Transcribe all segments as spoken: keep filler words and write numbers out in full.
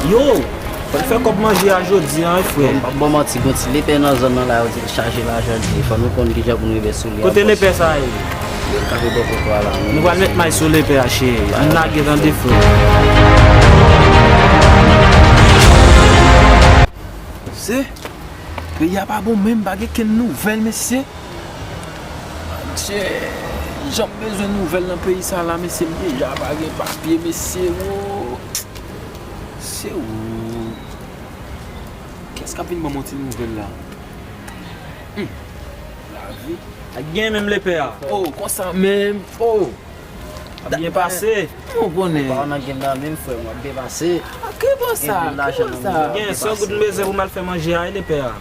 Yo, fò n fè kòb manje a jodi a, wi, frè. M p ap ba w manti, gon ti lepè nan zòn nan la, yo di l chaje lajan, di fò nou konn kijan pou nou rive sou li. Kote lepè sa ye? Yo kanpe bò kote a la. Nou pral met may sou lepè a, cheri. Ann lage, tande, frè. Se, peyi a pa bon menm, pa gen kenn nouvèl, mesye. Adje, jan m bezwen nouvèl nan peyi sa la, mesye, m deja pa gen papye, mesye, wo. Se ou. Kiyès k ap vin ban m yon ti nouvèl la? Hmm. Lavi. Ak gen menm lepè a. Oh, konsa menm. Oh. Ap byen pase. Ou konnen. Pa nan gen nan menm frè m, w ap byen pase. Ki bon sa? Ki bon sa? Gen san goud m bezwen pou m al fè manje a, wi, lepè a.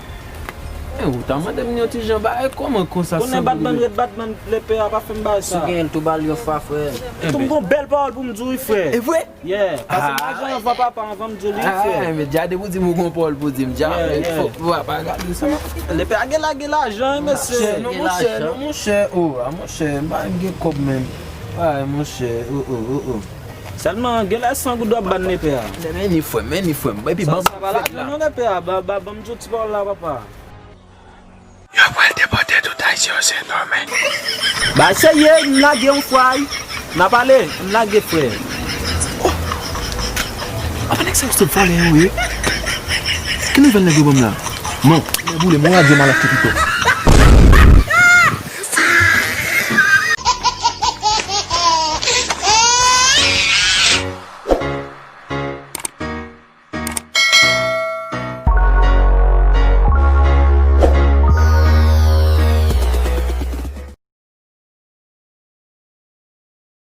E ou ta mande m yon ti jan bagay, kòman konsa? Konnen batman ret batman, lepè a pa fè m bagay sa. Si w genyen l tou ba l yon fwa, frè. Tou m gon bèl pawòl pou m di w, wi, frè. E vre? Yeah, pase m lajan anvan papa, anvan m di w li, frè. Ah, men dja depi w di m ou gon pawòl pou di m, dja, fò, fò, pa gade sa. Lepè a gen lage lajan, wi, mesye. Monchè, non, monchè, non, monchè, oh, ah, monchè, m pa gen kòb menm. Ay, monchè, oh, oh, oh, oh. Sèlman, gen lè san goud w ap ban lepè a. Men ni frè m, men ni frè m. Epi ban m fèt la. Non, lepè a, ba, ba, ban m di w ti pawòl la, papa. Yo pral depòte tout Ayisyen yo Sendomeng. Ba serye, m lage yon fwa, wi. N a pale, m lage, frè. Oh! Apa nèg sa yo se vòlè yo ye? Ki nouvèl nèg yo ban m la? Man, nèg boule, mwen radyo m al achte pito.